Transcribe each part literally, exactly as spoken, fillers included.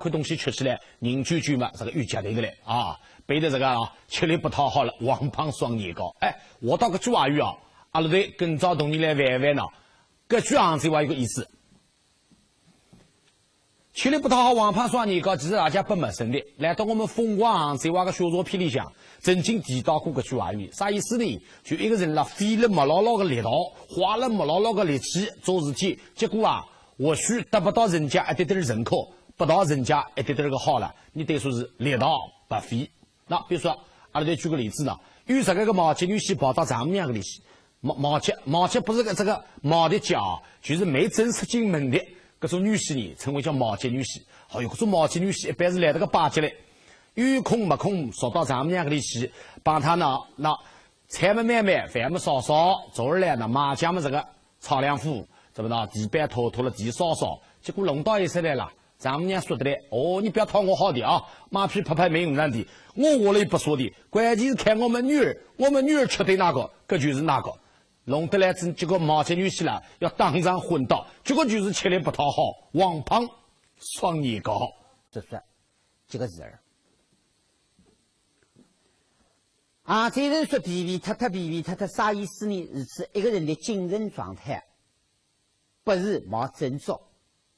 看东西吃起来，人转转嘛，这个有节头个嘞啊，背得这个啊，吃力不讨好了，王胖双眼高。哎，我到搿句话语啊，阿拉对今朝同你来玩一玩呢，搿句杭州话有个意思。吃力不讨好，王胖双眼高，其实大家不陌生的。来到我们凤凰杭州话个小说篇里向，曾经提到过搿句话语，啥意思呢？就一个人啦，费了没落落个力道，花了没落落个力气做事体，结果啊，或许得不到人家一点点儿认可，不到人家一点点儿个好了，你等于说是力道白费。那比如说，阿拉再举个例子呢，有这个个毛脚女婿跑到丈母娘搿里去，毛毛脚毛脚不是个这个毛的脚，就是没正式进门的，搿种女婿呢，称为叫毛脚女婿。哦哟，搿种毛脚女婿一般是来得个巴结嘞，有空没空，跑到丈母娘搿里去，帮她呢，那菜么买买，饭么烧烧，做下来呢，麻将么这个 炒两副，怎么呢？地板拖拖了，地扫扫，结果弄到一身来了。丈母娘说得来，哦，你不要讨我好的啊，马屁拍拍没用场的，我我了也不说的，关键是看我们女儿，我们女儿吃的哪个，搿就是哪个。弄得来，这个毛脚女婿啦，要当场昏倒，这个就是吃力不讨好，王胖双眼高。这是这个字儿。 啊，这人说疲惫脱脱，疲惫脱脱，啥意思呢？是指一个人的精神状态不是毛振作，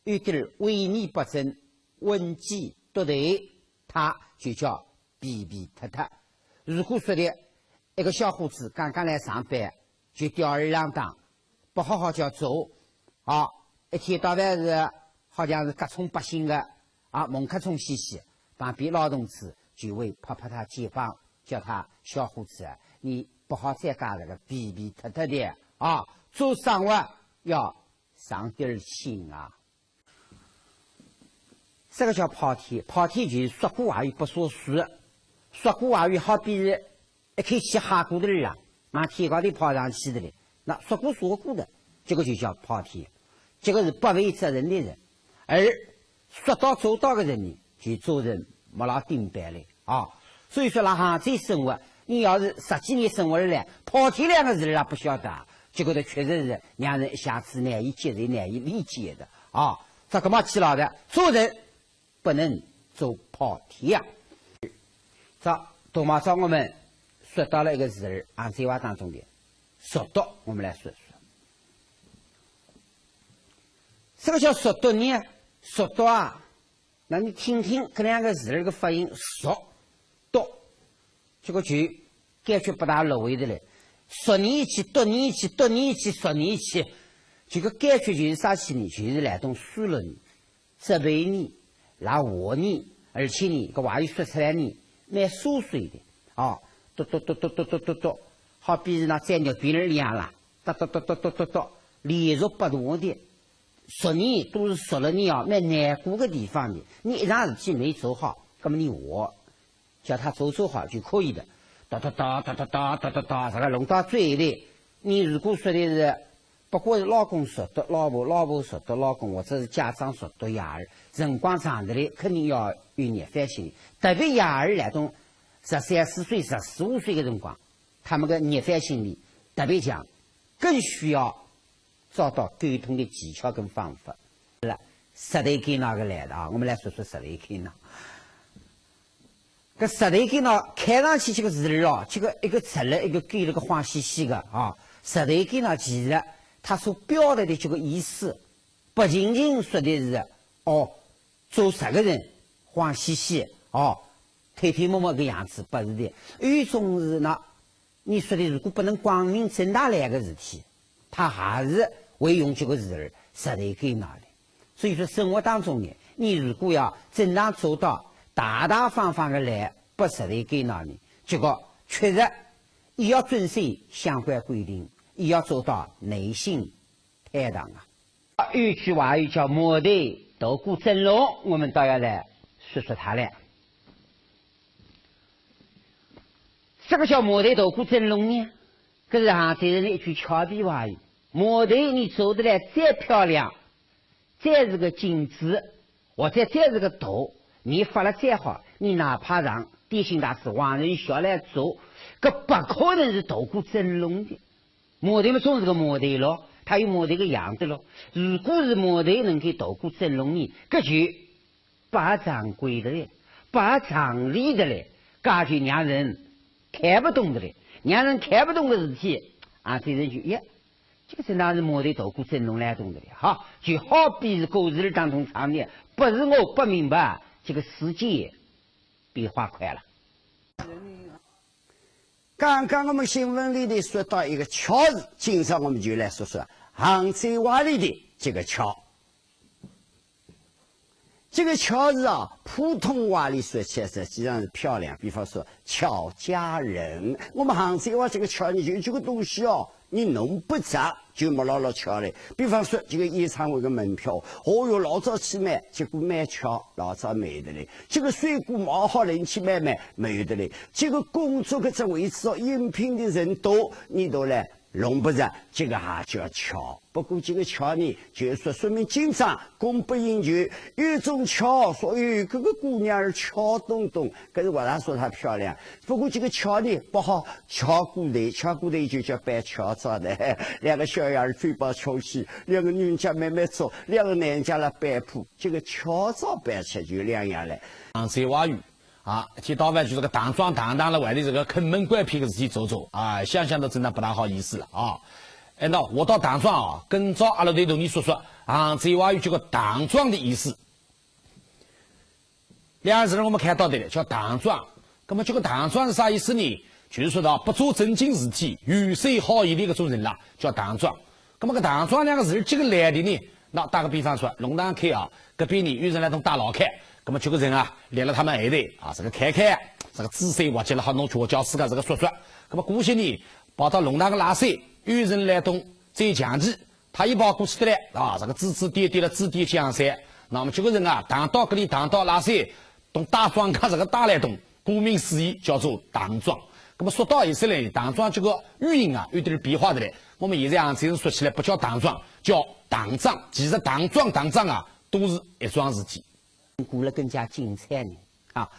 有点儿萎靡不振、昏机多头，他就叫疲惫脱脱。如果说的一个小伙子刚刚来上班，就吊儿郎当，不好好叫做，啊，一天到晚是好像是各种百姓个 啊，蒙克冲兮兮，旁边老同志就会拍拍他肩膀，叫他小伙子啊，你不好再干这个疲惫脱脱的啊，做生活要上点儿心啊。这个叫跑天，跑天就是说过话语不说数，说过话语好比是 一口气哈过头了啦，往天高头跑上去的嘞，那说过说过的，这个就叫跑天，这个是不负责任的人。而说到做到的人呢，就做人没老顶板嘞啊。所以说，辣杭州生活，你要是十几年生活下来，跑天两个字儿也不晓得啊，这个的确实是让人一下子难以接受、难以理解的啊。这个嘛，起来的，做人 不能做跑天呀。这大马上我们说到了一个字儿，杭州话当中的熟读，我们来说说。什么叫熟读呢？熟读啊，那你听听这两个字儿个发音，熟读，这个就 感觉不大落位的嘞。说你去，读你去，读你去，说你去，这个感觉就是啥去呢？就是来东数落你，责备你，来话你，而且呢，搿话一说出来呢，蛮酥脆的啊，嘟嘟嘟嘟嘟嘟嘟嘟，好比是那宰牛皮儿一样啦，嘟嘟嘟嘟嘟嘟嘟，连续不断的，说你都是说了你啊，蛮难过的地方的，你一桩事体没做好，那么你话 叫他做做好就可以的。哒哒哒哒哒哒哒哒哒，这个弄到嘴里，你如果说的是，不管是老公说的老婆，老婆说的老公，或者是家长说的伢儿，辰光长的嘞，肯定要有逆反心理。特别伢儿来东十三四岁、十四五岁的辰光，他们的逆反心理特别强，更需要 找到沟通的技巧跟方法。是了，舌头根哪个来的啊？我们来说说舌头根呐。搿舌头根呢，看上去这个字儿啊，这个一个直了，一个勾了个晃兮兮的啊。舌头根呢，其实它所表达的这个意思，不仅仅说的是哦，做啥个人晃兮兮哦，偷偷摸摸个样子，不是的。有一种是呢， 你说的如果不能光明正大来个事体，他还是会用这个字儿舌头根哪的。所以说生活当中呢，你如果要正常做到大大方方的来，不舌头根哪呢，这个确实也要遵守相关规定，也要做到内心坦荡啊。有句话语叫“毛头大过蒸笼”，我们倒要来说说它来。 什么叫“毛头大过蒸笼”呢？搿是杭州人的一句俏皮话语。毛头你做得来再漂亮，再是个精致，或者再是个大，你发了再好，你哪怕让点心大师王仁孝来做，搿不可能是大过蒸笼的。毛头嘛，总是个毛头咯，它有毛头个样子咯。如果是毛头能够大过蒸笼呢，搿就不合常规的嘞，不合常理的嘞，搿就让人看不懂的嘞，让人看不懂的事体啊，这人就耶，这个真当是没得读过真弄来懂的嘞哈，就好比是古诗当中唱的，不是我不明白，这个世界变化快了。刚刚我们新闻里头说到一个巧字，今朝我们就来说说杭州话里的这个巧。 这个巧字啊，普通话里说起来实际上是漂亮。比方说，巧佳人，我们杭州话这个巧，你就这个东西哦，你弄不着，就没落落巧嘞。比方说，这个演唱会个门票，哦哟，老早去买，结果蛮巧，老早没得嘞。这个水果蛮好嘞，你去买买，没得嘞。这个工作搿只位置哦，应聘的人多，你都来 弄不着，这个还叫巧。不过这个巧呢，就是说说明今朝供不应求。有种巧，所以这个姑娘儿巧咚咚，可是我哪说她漂亮？不过这个巧呢，不好巧过头，巧过头就叫扮巧照的。两个小眼儿嘴巴翘起，两个人家慢慢走，两个男人家来摆谱，这个巧照扮起来就两样了。杭州话语 啊，一天到晚就是个唐装堂堂了，外头这个坑蒙拐骗个事体做做，啊，想想都真的不大好意思了啊。哎，那我到唐装啊，跟着阿拉对同你说说，杭州话有这个唐装的意思。两个字我们看到的了，叫唐装。那么这个唐装是啥意思呢？就是说到不做正经事体，游手好闲的搿种人啦，叫唐装。那么搿唐装两个字儿这个来的呢， 那打个比方说，弄堂开啊，隔壁呢有人来东打老开，那么这个人啊，立了他们后头啊，这个开开，这个姿势滑稽了，好弄脚脚势个这个说说。那么过些呢，跑到弄堂个拉塞，有人来东追墙去，他一跑过去的嘞，啊，这个指指点点了，指点江山。那么这个人啊，唐到搿里，唐到拉塞，东打庄家这个打来东，顾名思义叫做唐装。那么说到现在嘞，唐装这个语音啊，有点儿变化的嘞。我们现在啊，真正说起来不叫唐装，叫唐装。其实唐装、唐装啊，都是一桩事体。过了更加精彩呢。啊，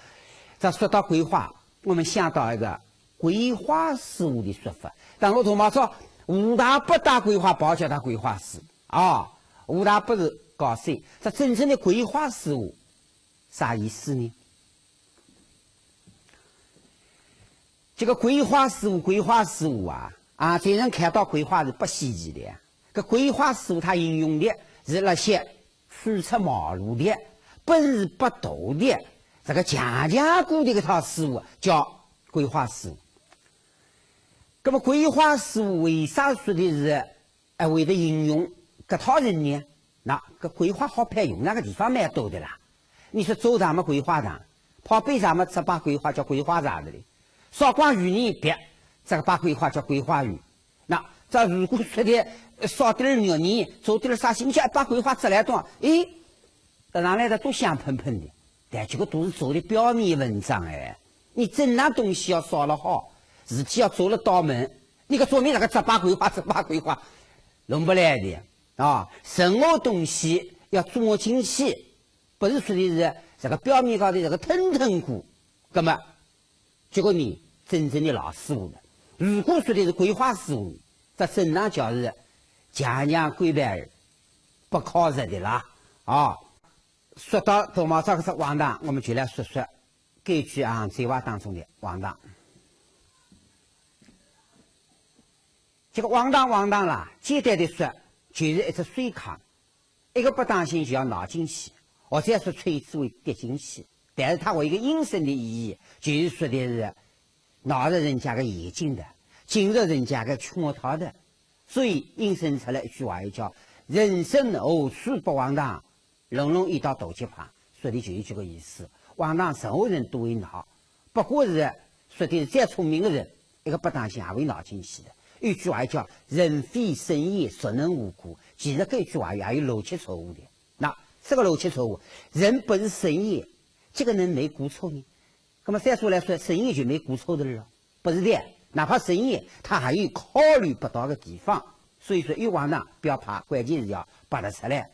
再说到桂花，我们想到一个桂花师傅的说法。但我同毛说，武大不打桂花，不叫他桂花师傅啊，武大不是教授，这真正的桂花师傅 啥意思呢？这个桂花师傅，桂花师傅啊，啊，这人看到桂花是不稀奇的呀。搿桂花师傅他应用的是那些初出茅庐的、本事不多的、这个强强过的搿套师傅，叫桂花师傅。那么桂花师傅为啥说的是 哎，为了应用搿套人呢，那搿桂花好派用，那个地方蛮多的啦。你说粥堂么桂花堂，泡杯茶么只摆桂花叫桂花茶的嘞。烧光鱼呢，别只摆桂花叫桂花鱼。那这如果说的，呃，烧点儿肉呢，做点儿啥新鲜，摆桂花出来端，诶， 拿来的都香喷喷的，但这个都是做的表面文章哎。你真正东西要烧了好，事体要做了到门，你个做面那个只摆桂花，只摆桂花，弄不来的啊。任何东西要做进去，不是说的是这个表面高头这个腾腾过，那么 结果呢，真正的老师傅了。如果说的是桂花师傅呢，这身上就是强强鬼板儿，不靠实的啦。啊，说到大毛这个是王堂，我们就来说说该句杭州话当中的王堂。这个王堂，王堂啦，简单的说，就是一只水坑。 一个不当心就要闹进去，或者说吹子会跌进去。但是它有一个引申的意义，就是说的是闹着人家个眼睛的，进着人家个圈套的。所以引申出来一句话，也叫“人生何处不荒唐，弄弄一道大结棚”，说的就是这个意思。荒唐任何人都会闹，不过是说的是再聪明的人，一个不当心也会闹进去的。有句话叫“人非圣贤，孰能无过”，其实这句话也有逻辑错误的。那这个逻辑错误，人不是圣贤，这个人没过错呢？那么再说来说，圣贤就没过错的了？不是的，哪怕圣贤，他还有考虑不到的地方。所以说，有往往不要怕，关键是要拔得出来。